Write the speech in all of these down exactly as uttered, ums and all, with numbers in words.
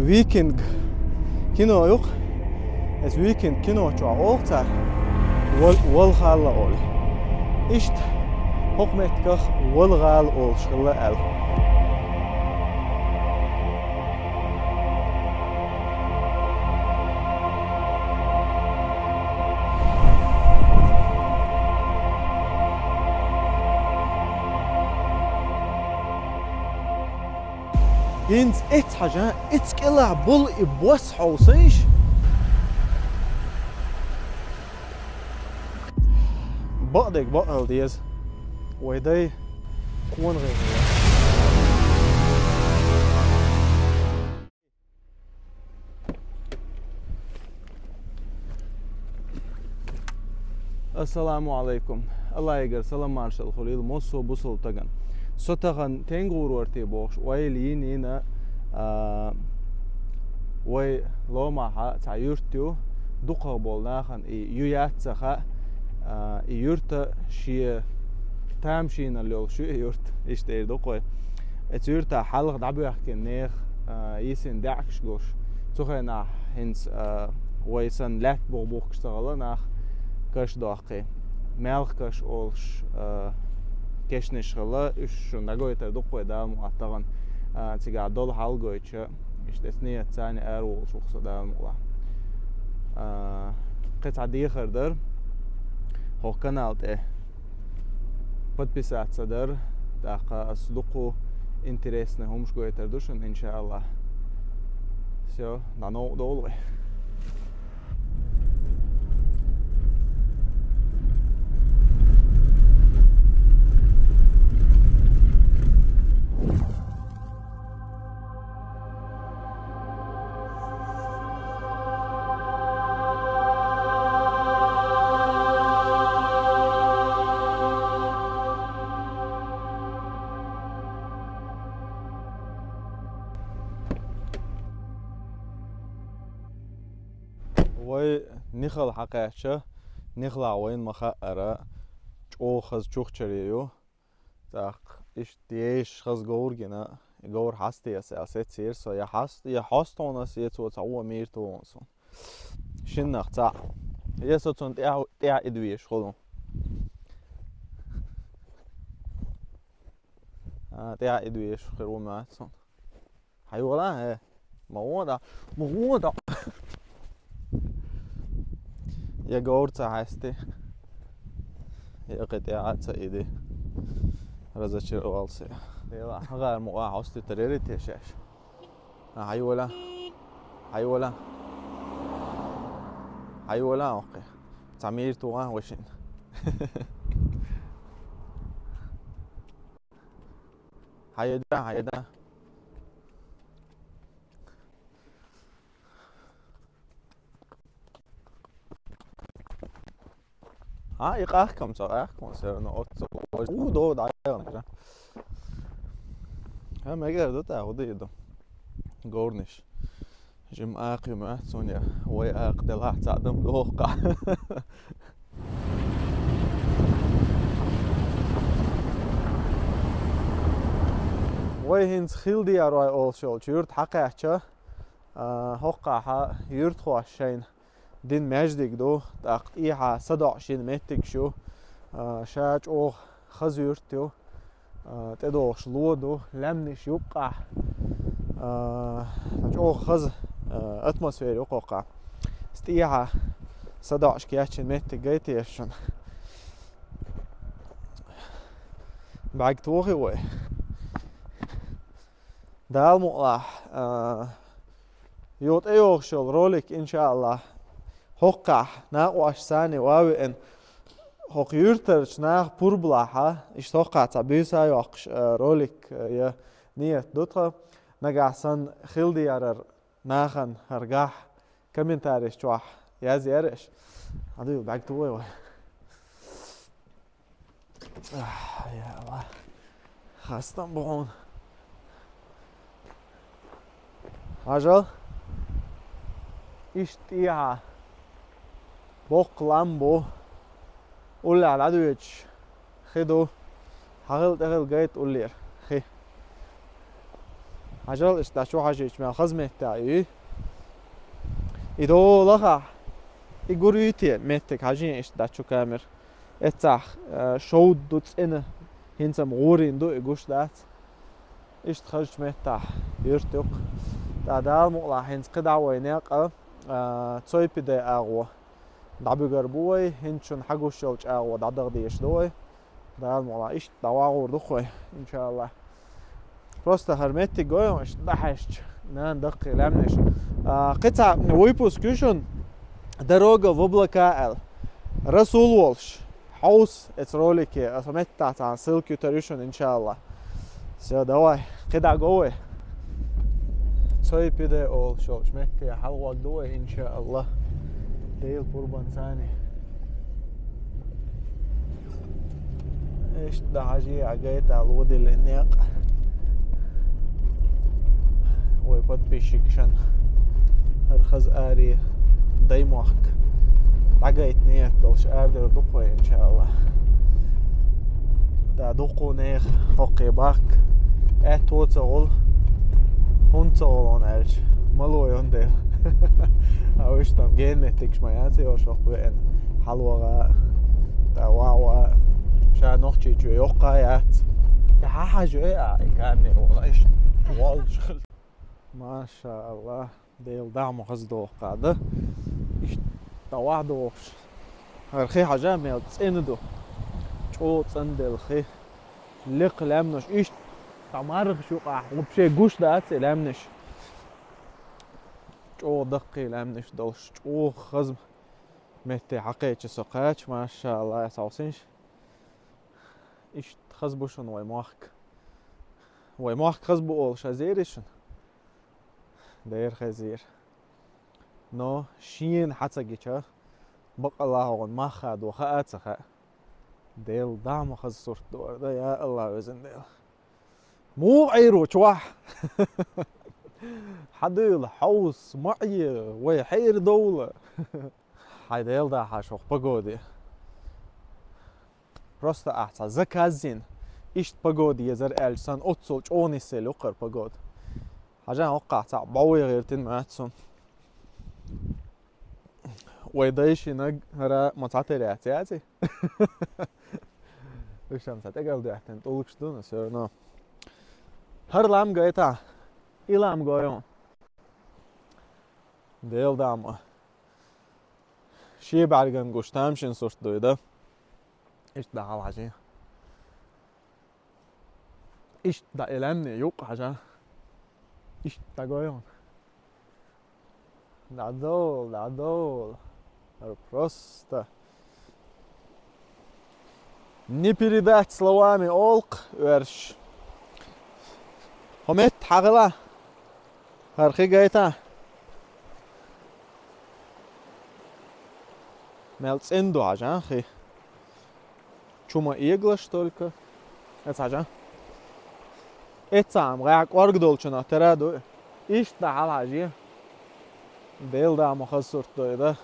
Викинг кино юкъ. Эс Викинг кино чохь олу цара вал-, валхалла олу. Иштта хӀокху меттигах валгӀала олуш хилла аьлла. ХӀинца эцца хьажа, эцца кӀелахь болу и бос хьовсийша. Бакъдерг бакъ ала деза. Вай дай кхона гӀайгӀа. Ассаламу алайкум. Аллахьигара салам маршалла хуьлийла массо а бусалба стагана. Со тахана Тенгур-Орте бохуш ойла йина йина, а, вай ломахьа цхьа юрт ю, дукхах болу нахана и ю яц ца хаьа, а, и юрта шен тамашийнал йолуш ю и юрт, иштта эр ду-кх вай. Эцу юьртахь хьалха дӀабоьхкина нехан, а, йисина даьӀахкаш гуш, цу хенахь хӀинца, а, вай санна лаьтта буха бухкуш ца хилла нах, каш доккхий. Малхкаш олуш, а, кешнаш хилла, уьш шуна дӀагойтур ду-кх вай Дала мукъ лахь тахана, а, цигахь долу хьал гойтуш, иштта эцу ниятца царна араволуш ву-кх со Дала мукъ лахь. А, кхин цхьа дехар дара хӀокху канал тӀе. Подписаться дар, тӀаккха ас дуккха интересный хӀумаш гойтур ду шуна, иншааллахь. Всё, дӀа новкъа довла вай. Вай Нихал хьакхаьчча, Нихалахь вайна ма-хаъара, чӀогӀа хаза чухчаре ю. ТӀаккха иштта еш хаза говр гина, и говр хьастеса аьлла сецира со, я хьаст-, я хьоста хьуна ас, я цо цхьа вон мийра тухуна суна. Шиннах цхьаъ. Я со цунна тӀаьхьа, тӀаьхьа идвеш хуьлу. А, тӀаьхьа идвеш хир ву моьтту суна. Хьайола, э? Ма гӀо дан, ма гӀо дан. Я говр ца хьаьсти, я кхин тӀаьхьа ца иди. Разочаровался я. Дела, хьагӀар мукъа хьостуьйтур яра те шаьш? А, хьайола. Хьайола. Хьайола, оккхе. Цхьа мийра туху вай шинна. Хьайода, хьайода. А, и къахкам цо, къахкам всё равно оццо. У, до, да, я вам, да. А, мегар ду, та, уды иду. Горниш. Жим акъ ю моьтту суна, я вай акъ делахь цхьаъ дам дохка. Вай хӀинца Хилдиярой олуш йолчу юьрта хьакхаьчча, а, хӀокхахьа юьртахоша шайна дина маьждиг ду, тӀаккха тӀехьа садоӀуш йина меттигаш ю, а, ша чӀогӀа хаза юрт ю, а, тӀедогӀуш ло ду, лаьмнаш юккъахь, а, чӀогӀа хаза, а, атмосфера ю кхоккха. СтӀехьа садоӀуш кечйина меттиг гайтеша шуна. БӀаьг тохи вай. Дала мукъалахь, а, юха тӀейогӀуш йолу ролик, иншааллахь, хӀоккхахь накъош санна ван веана, хӀокху юьртарчу наха пурба лахь, иштта хӀоккхахь цхьа буьйса а йоккхуш, а, ролик, а, я ният ду тхан. Нагахь санна хилдиярар нахана хӀара гахь комментарийш чохь язъяра аша. Хьан дуй, бӀаьг тухой вай? Ах, я Аллах. Хастам бу хьуна. Хьажал. Иштта тӀехьа боккха лам бу. Уллехь дӀадоьдуш хи ду. Хьан хила тӀехила гайта уллера хи. Хьажал, иштта дӀачу хьажийча мел хаза меттиг ю. И долахь, и гур ю те меттиг, хьажий иштта дӀачу камера. Эццахь, э, шовда ду цӀена, хӀинца-м гӀорийна ду, и гуш дац. Иштта хазачу меттехь юрт ю-кх. ТӀаккха Дала мукъалахь хӀинца кхидӀа вай некъа, а, Цойпидай агӀо дӀабуьгур бу вай, хӀинца шуна хьагуш йолчу агӀо дӀадаха дезаш ду вай. Дала мукъалахь, иштта дӀавагӀур ду-кх вай, иншааллахӀ. Просто хӀара меттиг гой хьуна, иштта дӀахьаьжча, нана даккхий лаьмнаш. А, кхин цхьа выпуск ю шуна, «Дорога в облака» аьлла. Расул волуш, хьовса эцу ролике, аса меттахь цхьана ссылка ютур ю шуна, иншааллахӀ. Всё, давай, кхидӀа го вай. Цойпидай олуш йолчу метте хьалагӀорг ду вай, иншааллахӀ. Делан пурбанца. Иштта дӀахьажий, хьан гайта лодиллина некъ. Вай подписчикашна хӀара хаза аре даймохк дӀагайта ниет долуш арадевр ду-кх вай, иншааллахӀ. Да, дуккха нехан хӀокхе бахка аьтто ца гӀур, хӀунда ца гӀур аьлча, мало йо дела. А уьш там гена меттигаш ма яц, йо, шок веана, хьалаваха, да, ваха, ша Нохчийчоь йоккха яц. Да, хьан хьажа ве а, и камера вала, иштта волчу хила. Маша АллахӀ. Делан дама хаза доху кхада. Иштта дӀавахь дохуш. ХӀара хи хьажа мел цӀена ду. ЧӀогӀа цӀанделла хи. Лекха лаьмнаш. Иштта дӀа мархаш юкъахь. Вообще гуш дац и лаьмнаш. ЧӀогӀа даккхий лаьмнаш долуш. ЧӀогӀа хаза метте хьакхеча со кхача, машаАллахӀ, схьавсинча. Иштта хаза бу шуна вай мохк. Вай мохк хаза бу олуш хезирий шуна? Дера хезира. Но шена хьа ца гича, бакъалла хьуна мах хадо хаа а ца хаьа. Делан дама хаза сурт дора дан, я АллахӀ, везан Дела. Муха Ӏийр ву чохь? Хьан дуьйла, хьовса, ма Ӏе, вай хьера довла. Хьайн Дела дахьа шух погоде. Просто ахь цхьа заказ йина, иштта погода езар аьлча санна, оццул чӀогӀа нисъелла ю-кх хӀара погода. Хьажа, хӀоккхахь цхьаъ бӀов ян гӀиртина моьтту суна. Вай дайшинаг хӀара ма цхьатерра яц, яций? Уьш сан цхьа тӀекӀал доьттина тӀулгаш ду, но всё равно. ХӀара лам гайта, и лам гой хьуна. Делан дама. Шен бӀаьргана гуш тамашийна сурт дуй, да? Иштта дӀа хьалахьажий. Иштта дӀа и лаьмне юккъе хьажа. Иштта дӀагой хьуна. ДӀадовла, дӀадовла. Просто. Не передать словами олу-кх оьрсаша. ХӀо метта хьагӀила. ХӀара хи гайта. Мел цӀена ду хьажа хи. Чу ма эгалаш только. Эца хьажа. Эццахь-м гӀехь кӀорга долчунах тера ду. Иштта дӀа хьалахьажий. Делан дама хаза сурт дой, да?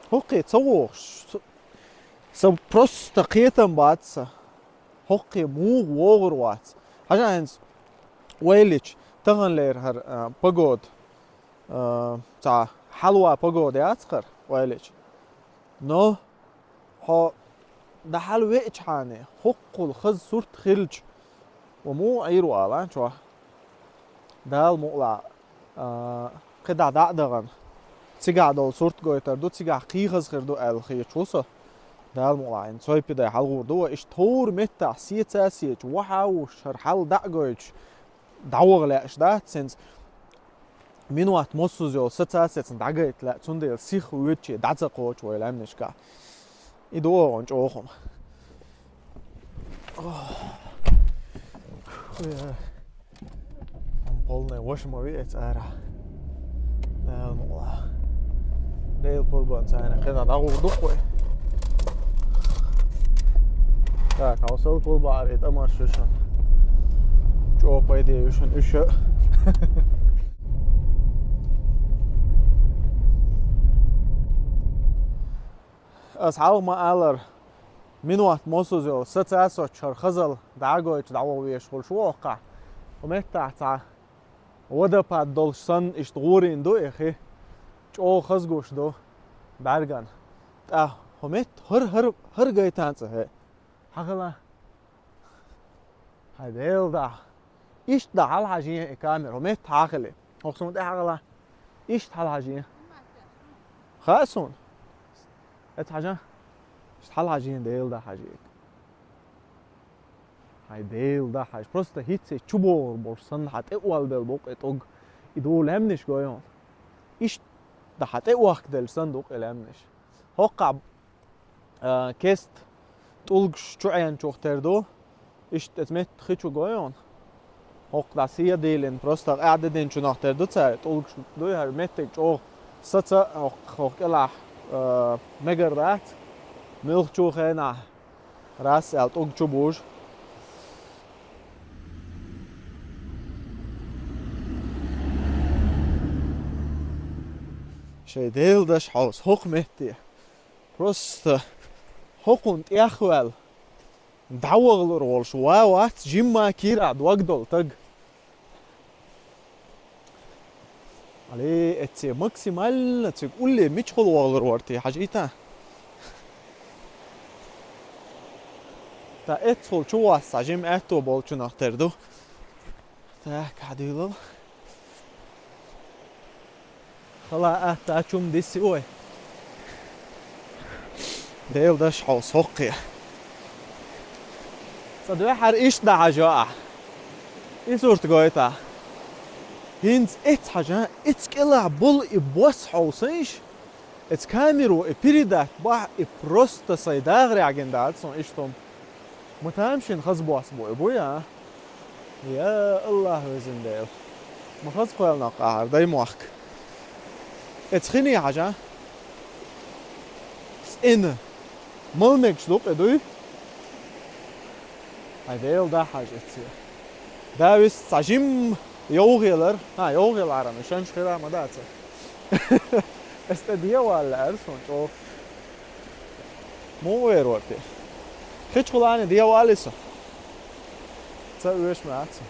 ХӀокхе ца вогӀуш. Сан просто кхетам бац сан. ХӀокхе муха вогӀур вац. Хьажа хӀинца вайлича, таханлера хӀара, а, погода, а, цхьа хьалва погода яц хӀара вайлича. Но хьо дӀахьалвеачхьана, хӀоккхул хаза сурт хилча, ва муха Ӏийр ву ала чохь. Дала мукъалахь, а, кхидӀа дӀа а дахана, цигахь долу сурт гойтур ду, цигахь кхин хаза хир ду аьлла хеташ ву со. Дала мукъалахь, хӀинца Цойпидай хьалагӀур ду вай, иштта хӀора меттахь сеца а сецаш, вахьа а вуш, хӀара хьал дӀа а гойтуш, дӀаваха лаьаш дац, хӀинца минот массаза йолу саца а сецна дӀагайта лаьа, цундела сиха воьдуче дӀа ца кхочу вай лаьмнашкахь. И ду оха чӀогӀа хӀума. Ох. Фу, я. Ам полная ваша ма веца ара. Дала мукъалахь. Дела пурбанца хьайна кхидӀа дӀагӀур ду-кх вай. Так, хьовсал, пурба аре, тӀамаш ю шуна. ЧӀогӀа пайде ю шуна уьш. Ас хьалха ма аллара, минот массаза йолу саца а соцуш хӀара хазалла дӀа а гойтуш дӀаваха везаш хуьлуш ву хӀокхахь. Хьо меттахь цхьа водопад долуш санна иштта гӀурийна ду и хи. ЧӀогӀа хазгуш ду бӀаьргана. ТӀаккха хьо метта хӀара, хӀара, хӀара гайтан цӀа хӀе. Хьахала. Хьай Дела дахьа. Иштта да хьалахьажийна и камера, хьо метта хьахали. ХӀокху суна тӀе хьахала. Иштта хьалахьажийна. Хаа суна? Эцхьажа? Иштта хьалахьажийна, Дела дахьа хьажийна. Хьай Дела дахьа хьажа. Просто хӀинца чу богӀур болуш санна хьан тӀе а валбелла бу-кх и тӀулг. И ду лаьмнаш гой хьуна. Иштта да хьан тӀе а вахкаделла санна ду-кх и лаьмнаш. ХӀоккхахь А, кест тӀулгаш чу Ӏеначух тера ду. Иштта эца метта хи чу гой хьуна. ХӀокху дӀа сия дийлина, просто къаьхьа дединчунах тера ду цара. ТӀулгаш дуй хӀара меттиг чӀогӀа саца, хӀокху, хӀокху кӀелахь, а, мегар дац. Муьлххачу хенахь рас аьлла тӀулг чу бужу. Шайн Дела даш хьовса хӀокху метте. Просто хӀокхунна тӀехваьлла, дӀавахалур волуш ван вац жимма кийрахь дог долу таг. Али, эцце максимально цига улле мичахула вахалур вара те, хьажийта? Та эццахула чу вац цхьа жима аьтто болчунах тера ду. Так, хьадуьйлал. Хала атта чум дисси вай. Дела даш хьовса хӀоккхе. Ца дуьххьара иштта дӀахьажа ахь. И сурт гойтахь. ХӀинца эцхьажа, эца кӀелахь болу и бос хьовсийша. Эца камеро и передать бахь, и просто сайн дахарехь гина дац суна иштта хӀума. Ма тамашийна хаза бос бу и, буй, а? Я АллахӀ, везан Дела. Ма хаза кхоьллинарг ахьара, дай мохк. Эца хине хьажа? ЦӀена. Мала мегаш ду-кх и, дуй? Хьай Дела дахьа хьажа эцце. Да вист цхьа жимма йовхаялар. ХӀа, йовхаяларан, шанаш хира ма дац. Ас тӀе дӀавала лаьара суна чӀогӀа. Муха вер вара те? Хи чухула а дӀавалий со? Ца оьшу ма аьлла со.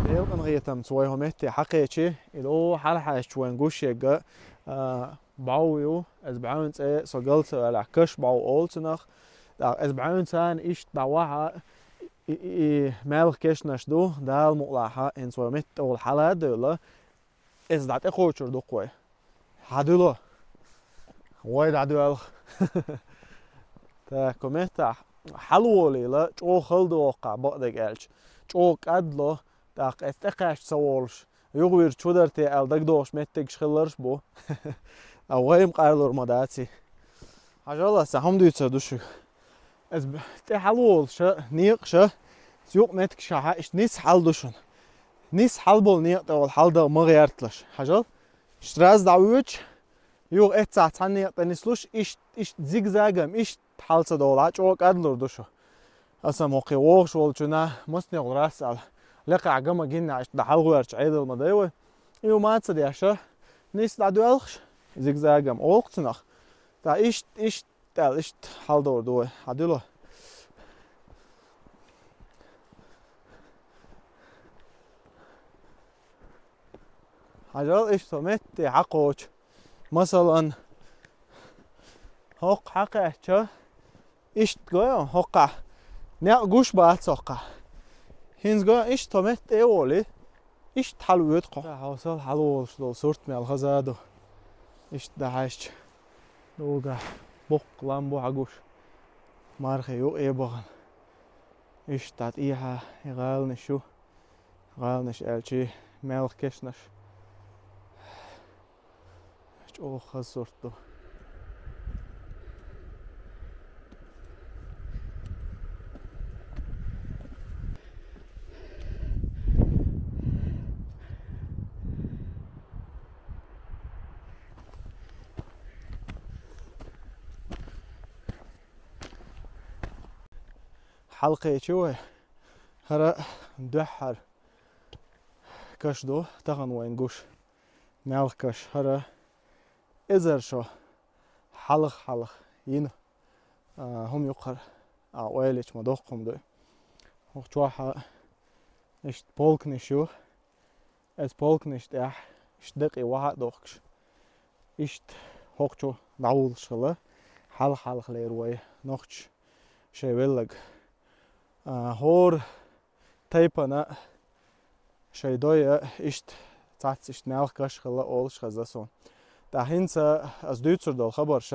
Делкъан гӀетамца вай хӀокху метте хьакхечи, и ло хьалахьаьжча вайн гуш егга, а, бӀов ю, эца бӀовна цӀе со гал ца ваьллехь, каш бӀов олу цунах. ТӀаккха эца бӀовна царна иштта дӀавахьа, и, и, и мелха кешнаш ду, Дала мукъалахь, хӀинца вай метта тӀехула хьала а девлла, эца дӀа тӀекхочур ду-кх вай. Хьадуьло. Вай дӀадоьлху. Так, кху меттахь хьалаволийла, чӀогӀа хала ду хӀоккхахь, бакъдерг аьлча. ЧӀогӀа кӀадло, тӀаккха эца тӀекхаьчча ца волуш, юхавирча чу дара те аьлла дагадогӀуш меттигаш хилларш а бу. А вай-м къарлур ма даций. Хьажал аса, хӀума дуьйцур ду шуьга. Эца б-, тӀе хьалаволуша, некъаша, юкъа меттигашкахьа иштта нисса хьал ду шуна. Нисса хьал болу некъа тӀехула хьал дан ма гӀерталаш. Хьажал, иштта раз дӀавоьдуш, юха эццахь цхьана некъа тӀе нислуш, иштта, иштта зигзагом, иштта хьал ца долахь, чӀогӀа кӀадлур ду шу. Аса-м хӀокхе вогӀуш волчунна, массанехула раз аьлла, лекхахь ган ма гиннехь, иштта дӀа хьалгӀоьртуш Ӏедал ма дай вай. И хӀума а ца деш, нисса дӀадоьлхуш, зигзагом олу-кх цунах. ТӀаккха иштта, иштта, тӀел иштта хьал дор ду вай. Хьадуьло. Хьажал иштта метте хьакхочу. Масалан, хӀокху хьакхаьчча, иштта гой хӀокхахь. Некъ гуш бац хӀокхахь. ХӀинца гой иштта метте а волий. Иштта хьалавоьду кхо. Хьовсал хьалаволуш долу сурт мел хаза ду. Иштта дӀахьаьжча. Дулгахь боккха лам бу хьагуш. Мархи юкъе бахана. Иштта тӀехьа и гӀаланаш ю. ГӀаланаш аьлчи, мелха кешнаш. ЧӀогӀа хаза сурт ду. Хьалкхечи вай. ХӀара дуьххьара каш ду, тахана вайна гуш. Мелхкаш хӀара эзар шо хьалха-хьалха йина, а, хӀума юкъара, а, ойлача ма доккха хӀума ду. ХӀокху чохь иштта полканаш ю, эцу полканаш тӀехь иштта декъий ваха а дохкуш. Иштта хӀокху чу дӀавуллуш хилла, хьалха-хьалха лер вай нохчаша шайн велларг. А, хӀора тайпана шайн дой а иштта цхьацца иштта мелхкаш хилла олуш хезна суна. ТӀаккха хӀинца ас дуьйцур долу хабарш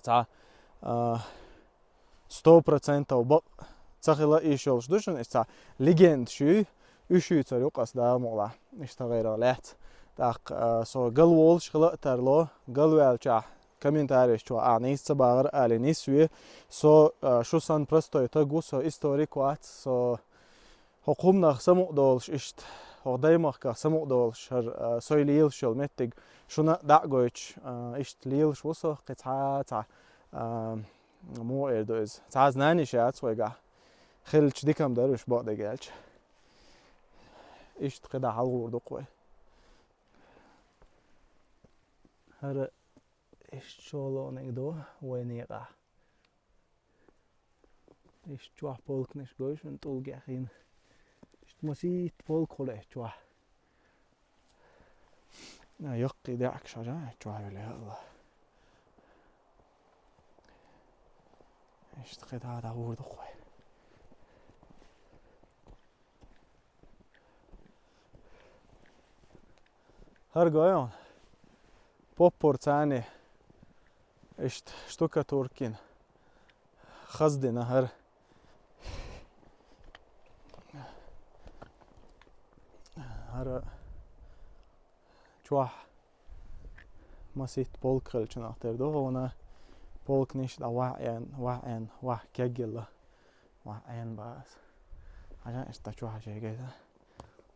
цхьа, а, сто процентов бакъ ца хила ийш йолуш ду шуна, иштта цхьа легендаш ю, уьш юьйцур ю-кх ас, Дала мукъ лахь, иштта гӀайрах лаьцна. ТӀаккха, а, со галволуш хила а тарло, галваьллачохь комментарийш чохь ахь нийса ца багӀара а алий, нийса ве. Со, а, шу санна простой стаг ву, со историк вац, со хӀокху хӀуманах самукъадолуш иштта, хӀокху даймахках самукъадолуш, хӀара, а, сой лелаш йолу меттиг шуна дӀа а гойтуш, а, иштта лелаш ву со, кхин цхьа а цхьа, а, муха эр ду иза, цхьа а знанеш яц вайгахь. Хилча дика-м дара уьш, бакъдерг аьлча. Иштта кхидӀа хьалагӀур ду-кх вай. ХӀара иштта шолгӀаниг ду вайн некъахь. Иштта чохь полканаш гой шуна тӀулгех йина. Иштта масийтта полка хуьлу эцу чохь. А, яккхий даьӀахкаш хьажа эцу чохь йолу, я АллахӀ. Иштта кхидӀа дӀагӀур ду-кх вай. ХӀара гой хьуна, поппарца иштта штукатуркина хаздина хӀара. ХӀара чохь масийтта полка хилчунах тера ду хьуна, полканаш дӀа ваха Ӏен, ваха Ӏен, ваха кегъелла, ваха Ӏен бац. Хьажа иштта чохь шегайта.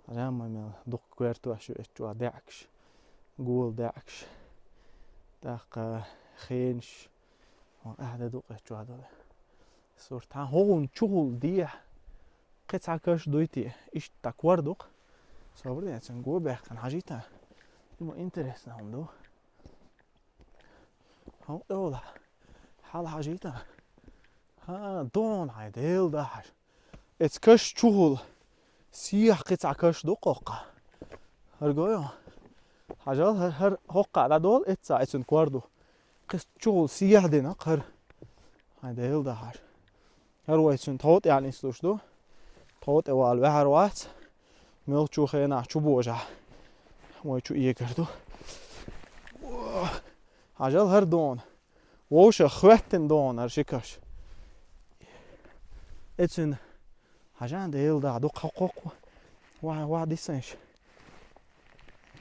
Хьажа ма мел дукха коьртош ю эцу чохь даьӀахкаш, гола даьӀахкаш. ТӀаккха хенаш, хьо ахьа де ду-кх эцу чохь долу. Сурт хьан хӀугӀун чухула дехьа кхин цхьа каш дуй те, иштта кор ду-кх. Собар де, цуьнан го баьккхина хьажийта. Има интересно хӀума ду. ХӀан, тӀе волахь. Хьала хьажийта. ХӀан, дона хьайн Дела дахьаш. Эцу каш чухула сехьа кхин цхьа каш ду-кх хӀокхахь. ХӀара гой хьуна. Хьажал, хӀара, хӀара хӀокхахь дӀадолу эццахь, эцуьнан кор ду. Кхин чухула сехьа дина-кх хӀара. Хьайн Дела дахьаш. ХӀара вай цуьнан тхов тӀехь нислуш ду. Тхов тӀе вала ваьхьар вац. Мелчу хенахь чу божахь. Вай чу эгар ду. Хьажал, хӀара дона. Вовшах хӀоьттина дона хӀара ши каш. Эцуьнан хьажа Дела дахьа ду-кх хӀокху. Ваха, ваха дисанаш.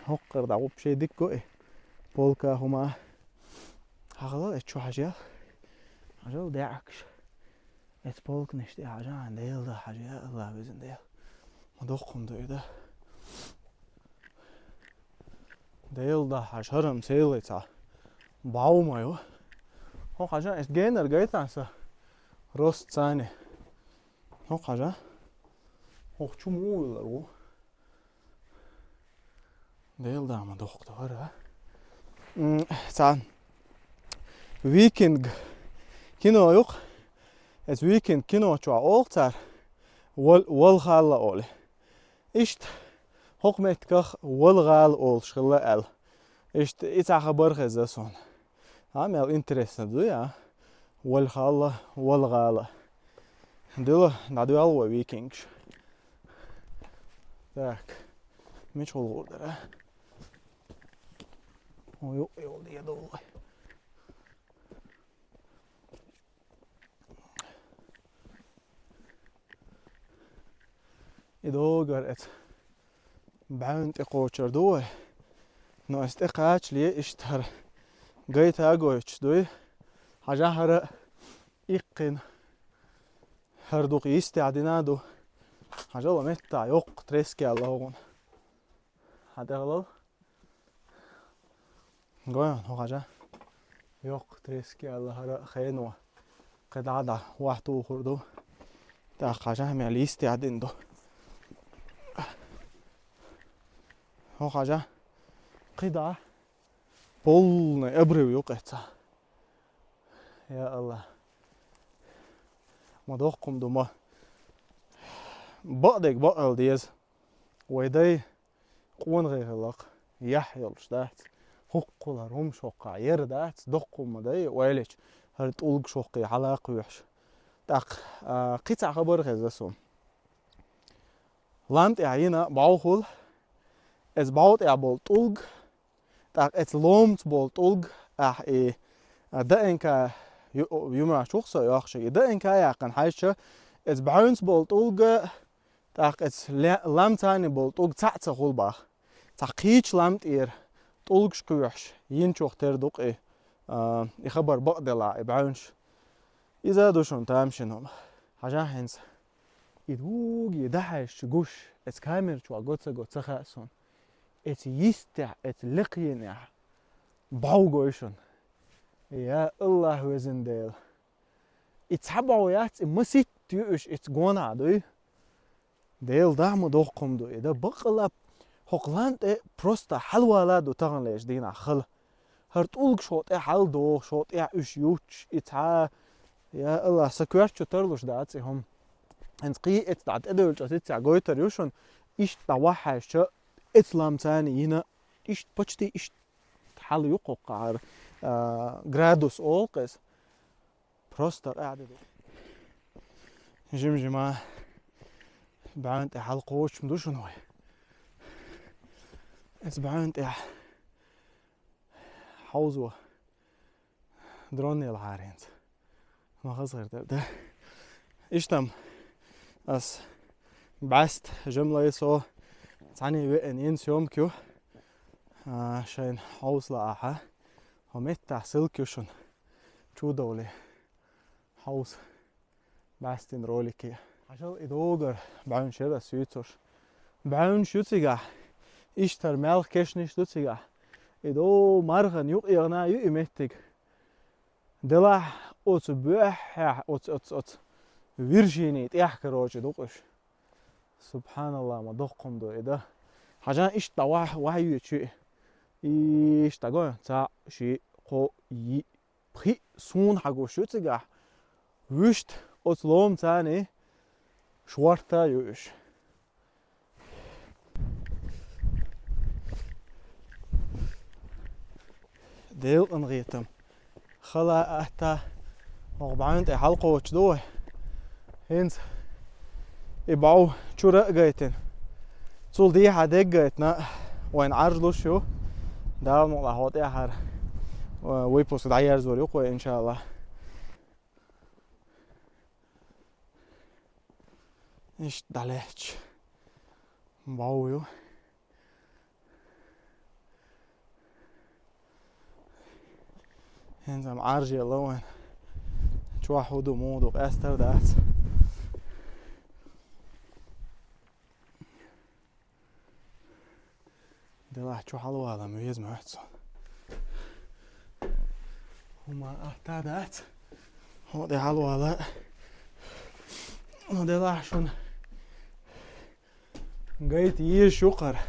ХӀокхара дӀа вообще дика го и. Полка хӀума. Хьахалал эцу чу хьажал. Хьажал даьӀахкаш. Эцу полканаш тӀе хьажа, Дела дахьаш, я АллахӀ, везан Дела. Ма доккха хӀума ду и, да? Дела дахьаш, хӀара-м целый цхьа бӀов ма ю. ХӀокху хьажа, эцу генара гайтан сан. Ростца. ХӀокху хьажа. ХӀокху чу муха вуьйлур ву? Дела да, ма доккха ду хӀара. М, цхьа Викинг кино ю-кх. Эцу Викинг кино чохь олу цара вал-, валхалла олий. Иштта хӀокху меттигах валгӀала олуш хилла аьлла. Иштта и цхьа хабар хезна суна. А, мел интересно ду, я? Валхалла, валгӀала. Дила, дӀадоьлла вай викингаш. Так. Мича гӀуллакх дара? О, ю-, ю-, я долу. И догар эца бӀаьвна тӀе кхочур ду вай. Но ас тӀе кхачале иштта хӀара гайта а гойтуш дуй. Хьажахьара иккхина. ХӀара дукха йистехь дина а ду. Хьажал а меттахь йоккха трески аьлла хӀугӀун. Хьан тӀехалал? Гой хьуна, хӀокху хьажа. Йоккха трески аьлла хӀара хено. Кхин дӀа а дӀа вахь тухур ду. ТӀаккха хьажа мел йистехь дина ду. ХӀокху хьажа. Кхы дӀа полный обрыв ю кхеццӀа. Я Аллах. Ма доккха хӀума ду ма. Бакъдерг бакъ ала деза. Вай дай къонахий хиларх яхь йолуш дац. ХӀокхулара хӀума шоккха яра дац, доккха хӀума ма дай, ойлачу хӀара тӀулг шоккхе хьала а кхоьхьуш. ТӀаккха, а, кхин цхьа хабар хезна суна. Лам тӀехь йина бӀовхал, иза бӀов тӀехь болу тӀулг, тӀаккха иза ломца болу тӀулг, ахь и, а, ДНК ю-, юмаш чух со йохуш, и ДНК яьккхина хьаьжча, иза бӀаьвнца болу тӀулг, тӀаккха иза ле-, лам царна болу тӀулг цхьаъ ца хуьлу баха. Цхьа кхечу лам тӀера тӀулгаш кхоьхьуш, йинчух тера ду-кх и, а, и хабар бакъделла, и бӀаьвнаш. Иза а ду шуна тамашийна хӀума. Хьажахь хӀинца. И дуьйна дӀахьаьжча гуш, иза камера чохь го ца го ца хаьа суна. Иза йистехь, иза лекхенехь бӀов гой шуна. Я Аллах, везан Дела! И цхьа бӀов яц, и масийтта ю уьш, иза гонахь дуй. Дела, дӀа ма доккха хӀума ду и, да бакъалап, хӀокху лам тӀе просто хьалавала а ду таханлерчу дийнахь хала. ХӀара тӀулгаш хӀокху тӀе хьалдохуш, хӀокху тӀехь уьш юттуш, и цхьа, я Аллах, сан коьрта чу тарлуш дац и хӀума. ХӀинца кхин а эцна дӀа тӀедевлча аса иццехь гойтур ю шуна, иштта дӀа вахьаьжча, эцна лам царна йина, иштта почти иштта хьал ю кхоккхахьара, а, градус олу-кх иза. Просто къаьхьа ду. Жим-жима бӀаьвна тӀе хьалакхочуш ма ду шуна вай. Иза бӀаьвна тӀехь хьовзо дрон елахьара хӀинца. Ма хаза гӀар дара, да? Иштта-м ас бӀаьста жамлай со цхьаьна веана йина съёмка ю. А, шайна хьовса лаахь, хӀокху меттехь ссылка ю шуна. Чу довлий. Хьовса. БӀаьстина ролики. Хьажал и догара бӀаьвнаш яра ас юьйцурш. БӀаьвнаш ю цигахь. Иштта хӀара маьлхан кешнаш ду цигахь. И до мархана юкъа эгӀна ю и меттиг. Делахь оцу боьххьехь, оцу, оцу, оцу виршиний тӀехь, короче, ду-кх уьш. Субханаллах, ма доккха хӀума ду и, да. Хьажахь иштта дӀа вахь-, вахьйоьчу и. Иштта дӀагой, цхьаъ, шиъ, кхоъ, йиъ, пхиъ суна хьагуш ю цигахь. Вуьшта оцу лома царний шорта а ю уьш. Делкъан гӀетам. Хала а атта, хӀокху бӀаьвна тӀе хьалакхочуш ду вай. ХӀинца и бӀов чура а гайтина. Цул дехьа деггайтина вайна Ӏаржлуш ю. Дала мукъалахь хӀокху тӀаьхьара, а, выпуск дӀаерзор ю-кх вай, иншаллах. Иштта дӀалаьтташ бӀов ю. ХӀинца-м Ӏаржъелла вайн. Чохь хӀун ду, муха ду, къаьстар дац. Делахь чу хьалавала ма веза моьтту суна. ХӀума атта дац. ХӀун тӀе хьалавала. Ну, делахь шуна гайта езаш ю-кх хӀара.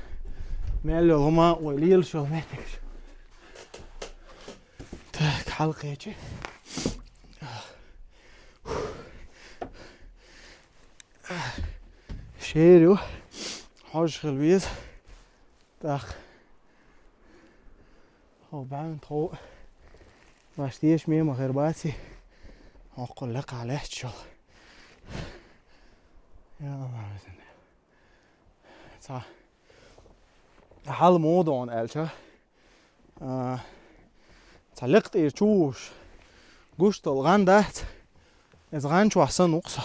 Мел йолу хӀума вай лелаш йолу меттигаш. Так, хьалакхечи. Шер ю. Хьожуш хила веза. ТӀаккха хӀокху бӀаьвна тхов баш тешаме ма хир баций, хӀокхул лекха лаьтташ йолу. Я Аллах, везан Дела. Цхьа хьал муха ду хьуна аьлча, а, цхьа лекха тӀера чу вуш гуш долу гӀан дац, иза гӀан чохь санна ву-кх со.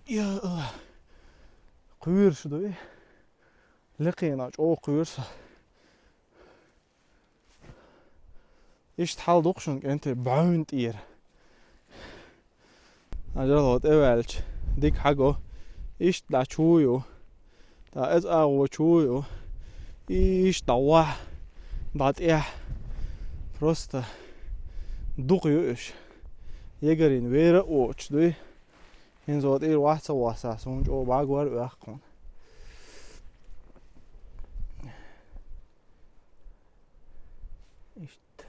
Я Аллах, кхуьйруш дуй. Лекхина чӀогӀа кхуьйру со. Иштта хьал ду-кх шуна, кӀентий, бӀаьвна тӀера. Ажал хӀо тӀеваьлча, дика хьаго, иштта дӀа чу ю, дӀа иза агӀо чу ю, иштта дӀа вахь, дӀа тӀехь. Просто дукха ю уьш. Ягарина вер а воцуш дуй. ХӀинца хӀо тӀера вахь ца воссахь, суна чӀогӀа бӀагор а ваьккхина. Иштта.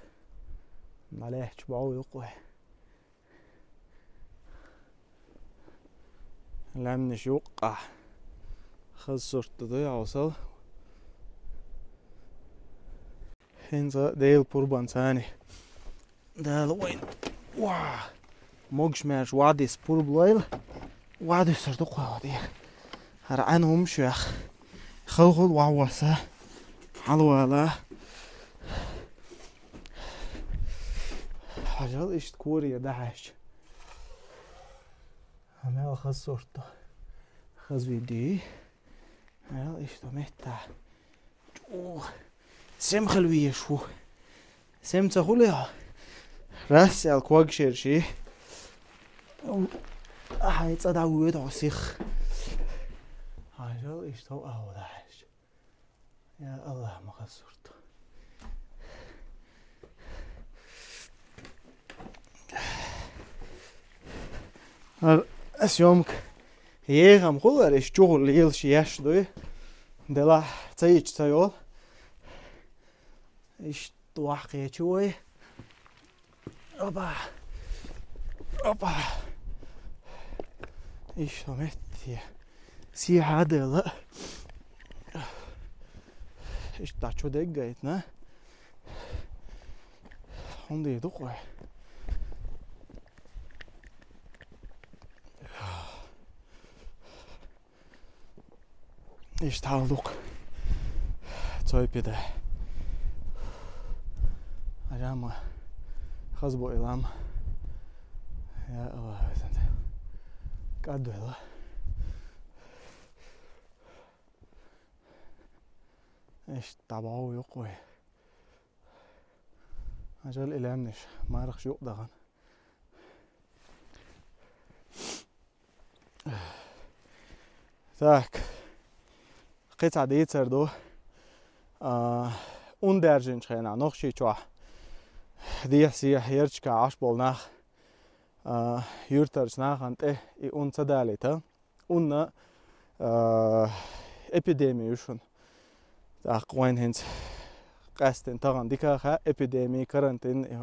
Налаьча бӀов юкъе. Лаьмнаш юккъехь. Хаза сурт ду йовсал. ХӀинца Делан пурбанца. Дала вайн. Ва! Могуш-маьрша вадис пурба лойла. Вадисар ду кхо дера. ХӀара Ӏаьна хӀумаш вех. Халхул вовса. Хьалвала. Хьажал иштта коре дӀахьаьжча. Амел хаза сурт ду. Хаза види. Амел иштта метта. Чу. Сема хила везаш ву. Сема ца хуьлехь, расса аьлла ког шерши. Хьайн цӀа дӀавоьду хьо сих. Хьажал иштта хьо агӀо дӀахьаьжча. Я АллахӀ, ма хаза сурт. ХӀара съёмка. Еха-м хуьлу, ара, иштта чухула лелаш еш дуй. Делахь ца йича ца йолу. Иштта вахь кхечу вай. Опа! Опа! Иштта метте. Сехьа а делла. Иштта чу деггайтна. ХӀунда ду кхой? Иштта хьал дукха. Цой пида. Ажама. Хазбо илам. Я АллахӀ, везан Дела. КӀадвелла. Иштта дӀабовла юкъа вай. Ажал и лаьмнаш мархаш юкъа дахана. Так. Кхин цхьа дийцар ду. А, ун даьржинчу хенахь Нохчийчохь дехьа-сехьа ярташкахь Ӏаш болу нах, а, юьртарчу нахана тӀе и ун ца далийта. Унна, а, эпидеми ю шуна. ТӀаккха вайн хӀинца къаьсттина тахана дика хаьа, эпидеми, карантин, и,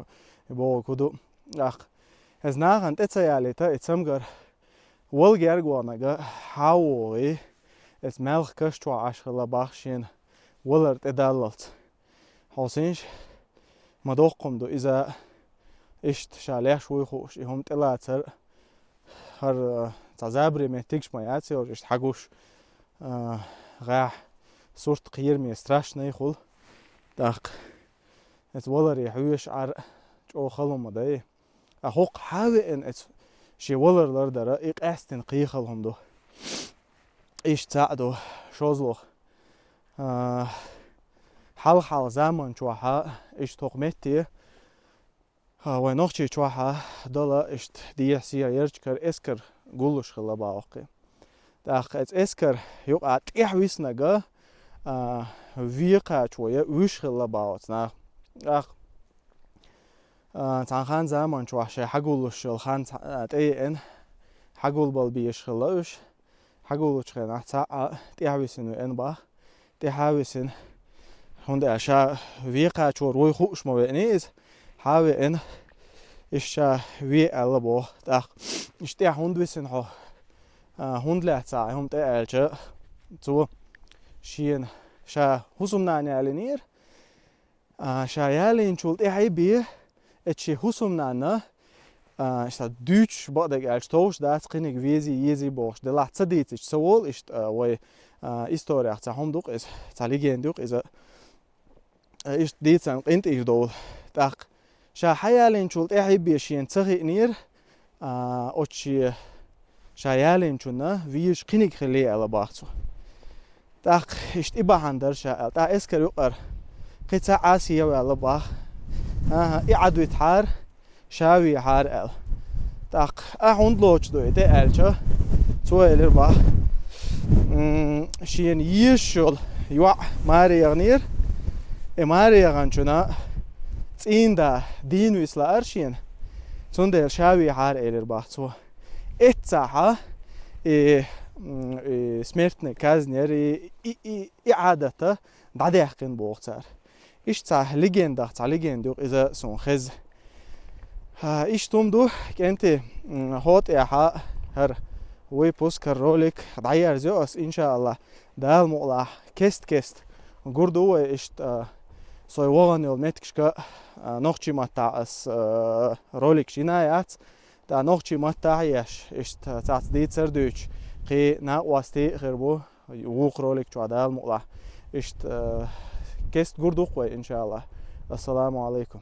и бохург хӀун ду. ТӀаккха, иза нахана тӀе ца ялийта, и цамгар вала гергонага хьан вогӀий, иза маьлха каш чохь Ӏаш хилла бах шена валар тӀедаллалц. Хьо синш, ма доккхум ду иза, иштта ша леш вуй хууш, и хӀума тӀелацар, хӀара, цхьа забаре меттигаш ма яц йолуш, иштта хьагуш, а, гӀехь сурт кхераме страшный хуьлу. ТӀаккха, иза валаре хьоьжуш Ӏар чӀогӀа хала хӀума дай. А хӀокху хьан веана иза шен валар лардара, и къаьсттина кхехала хӀума ду. Иштта цхьаъ ду, шозлагӀа. А, хьалха-хьалха заман чохьа, иштта хӀокху метте, а, вайн Нохчийчохьа дала иштта дехьа-сехьа ярташкара эскар гуллуш хилла бах хӀокхе. ТӀаккха иза эскар юкъа тӀехь виснага, а, векхачо я вуьш хилла бах оцу наха. ТӀаккха, а, цхьана хан заман чохь шайн хьагуллуш йолу хан цхьа, а, тӀееана, хьагулбала безаш хилла уьш. Хьагуллучу хенахь цхьаъ а тӀехьа висина веана бах. ТӀехьа висина. ХӀунда аьлча ша векхачора вуй хууш ма веаний иза. Хьан веана, иштта ша ве аьлла боху. ТӀаккха иштта тӀехьа хӀунда висина хьо? А, хӀунда лаьцна ахь и хӀума тӀе аьлча, цо шена ша хӀусамнана ялийнера. А, ша ялийначул тӀаьхьа бен, эцу шен хӀусамнанна, а, иштта дуьйцуш бакъдерг аьлча, товш дац, кхиниг везий, езий бохуш, делахь ца дийцича ца волу иштта, а, вай, а, историх цхьа хӀума ду-кх иза, цхьа легенда ю-кх иза. А, иштта дийцарна къинтӀера довла. ТӀаккха ша хьаялийначул тӀаьхьа бен шена ца хиънера, а, оцу шен ша ялийначунна везаш кхиниг хилла аьлла бах цо. ТӀаккха иштта и бахьана дара ша аьлла. ТӀаккха эскар юкъара кхин цхьа Ӏа схьа ваьлла бах. АхӀа, и Ӏад витахьара, ша вехьара аьлла. ТӀаккха ахь хӀунда лоцуш ду и тӀе аьлча, цо элира бах, м, шена езаш йолу йоӀ маре яханера, и маре яханчунна цӀийнда дийна виса лаара шена, цундела ша вехьара элира бах цо. Эццахьа и, м, и смертный казнь яра, и, и, и, и Ӏадата дӀадаьккхина боху цара. Иштта цхьа легендах, цхьа легенда юкъе иза суна хеза. А, иштта хӀума ду, кӀентий, м, хӀотӀехьа хӀара выпуск, хӀара ролик дӀаерзайо ас, иншааллахӀ, Дала мукъалахь, кест-кест гур ду вай иштта, а, со вахана йолу меттигашка, а, нохчийн маттахь ас, а, роликаш йина яц, ткъа нохчийн маттахь а еш, иштта цхьацца дийцар дуьйцуш, кхин накъостий а хир бу, вукху ролик чохь Дала мукъалахь. Иштта, э, кест гур ду-кх вай, иншааллахӀ. Ассаламу алайкум.